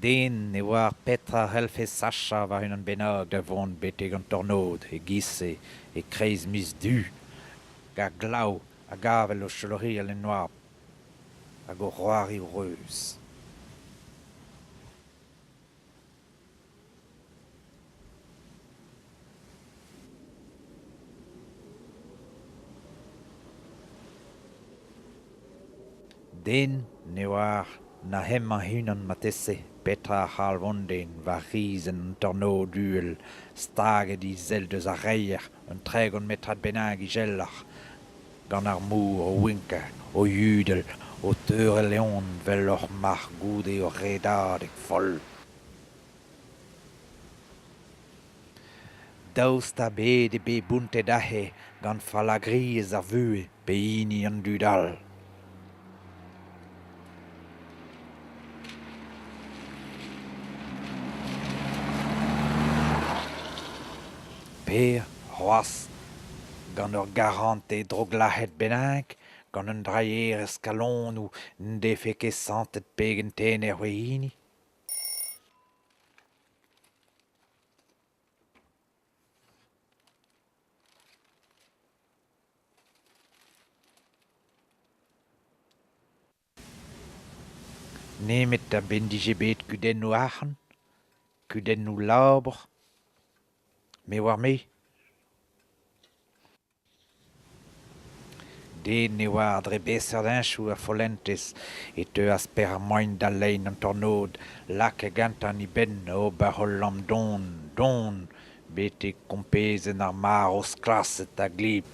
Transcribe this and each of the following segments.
Den ne oar petra a c'hellfe sachañ war unan bennak da vont betek an tornaod e-giz-se e-kreiz miz Du, gant glav hag avel o cholorial en oabl hag o c'hoari o reuz. Den ne oar, na hemañ e-unan marteze, petra a c'halv an den war rizenn an tornaod uhel, staget izel eus ar reier un 30 metrad bennak izeloc'h, gant ar mor o winkañ, o yudal, o teurel eon 'vel ur marc'h goude ur redadeg foll. Daoust ha bet eo bet bountet aze gant fallagriezh ar vuhez pe hini an dud all ? Pe c'hoazh gant ur garantez drouglazhet bennak, gant un drailherezh kalonoù n'en defe ket santet pegen tener eo e hini ? Nemet ha ben dije bet kudennoù arc'hant, kudennoù labour, me 'oar-me. Den ne oar dre beseurt hentoù a follentez e teuas Per ar Moan da lein an tornaod lakaet gantañ e benn ober ul lamm don, don betek kompezenn ar marv sklaset ha gleb.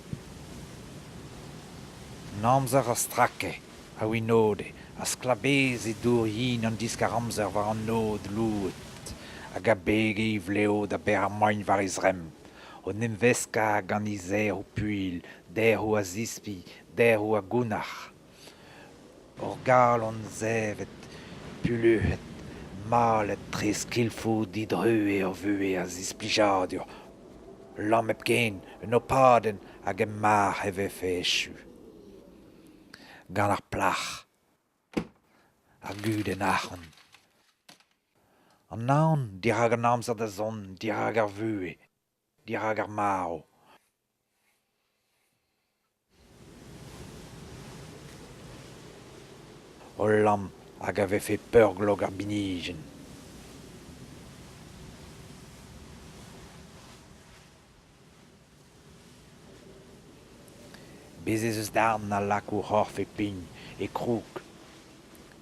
An amzer a strake, a winode, a sklabeze dour yen an diskar-amzer war an aod louet hag a bege e vlev da Ber ar Moan war e zremm, o 'n em veskañ gant e zaeroù puilh, daeroù a zispi, daeroù a gounnar. Ur galon zevet, pulluc'het, malet tre skilfoù didruez ur vuhez a zisplijadur, lamm hepken, un hopadenn hag em marc'h e vefe echu. Gant ar plac'h, ar gudenn arc'hant. An aon dirak an amzer da zont, dirak ar vuhez, dirak ar marv. Ul lamm hag a vefe peurglok ar binijenn. Bez' ez eus darn a lak o c'horf e-pign, e krog.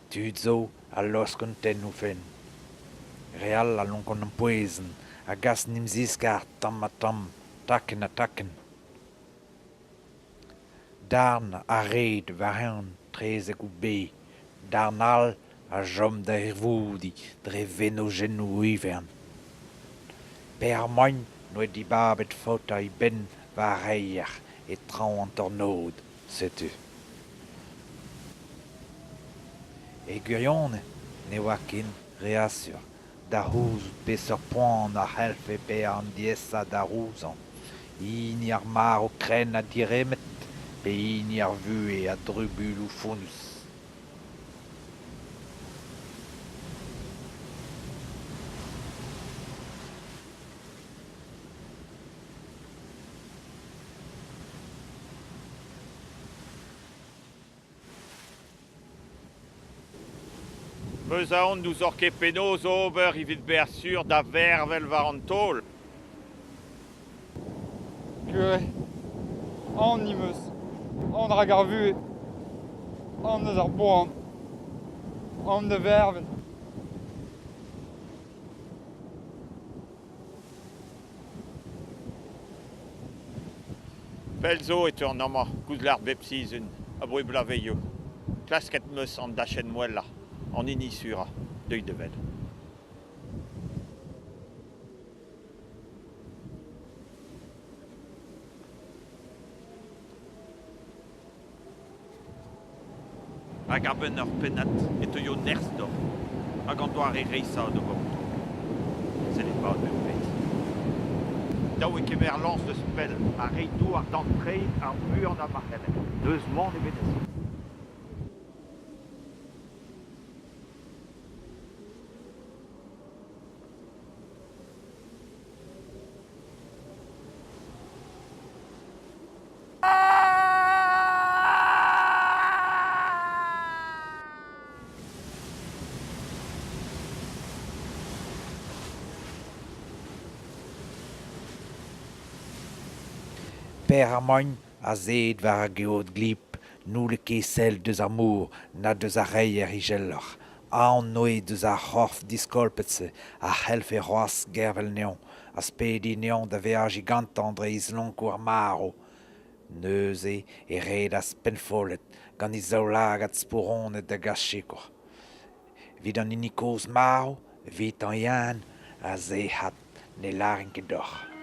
Tud zo a laosk an tenn o fenn. Re all a lonk an ampouezenn, a gas 'n em ziskar tamm-ha-tamm, takenn-ha-takenn. Darn a red war-eeun 'trezek o bez, darn all a chom da hirvoudiñ dre wenodennoù o ivern. Per ar Moan 'noa dibabet faotañ e benn war ar reier e traoñ an tornaod, setu. E gwirionez ne oa ken re asur da c'houzout peseurt poan a c'hellfe bezañ an diaesañ da c'houzañv, hini ar marv krenn ha diremed pe hini ar vuhez a drubuilhoù fonnus. 'Meus aon n'ouzoc'h ket penaos ober evit bezañ sur da vervel war an taol. Kure, aon 'm eus, aon rak ar vuhez, aon eus ar boan, aon da vervel. Pell zo e teuan amañ koulz lâret bep sizhun, abaoe bloavezhioù. Klasket 'm eus an dachenn wellañ, an hini surañ, deuit da wel. Hag a-benn ur pennad e teuio nerzh deoc'h hag an doare reishañ d'ober outo. Sellit mat bepred. Dav eo kemer lañs deus pell ha reiñ douar d'an treid ar buanañ ma c'heller. N'eus mann ebet aze. Per ar Mogn, azeet war ar geot gleb, n'houlle ket sellet deus ar mor na deus ar reier izeloc'h. Aon 'noe deus ar c'horf diskolpet-se a c'hellfe c'hoazh gervel anezhañ, aspediñ anezhañ da veajiñ gantañ dre islonkoù ar marv. Neuze e redas pennfollet gant e zaoulagad spouronet da gas sikour. Evit an hini kozh marv, evitañ Yann, a-zehad ne lârin ket deoc'h.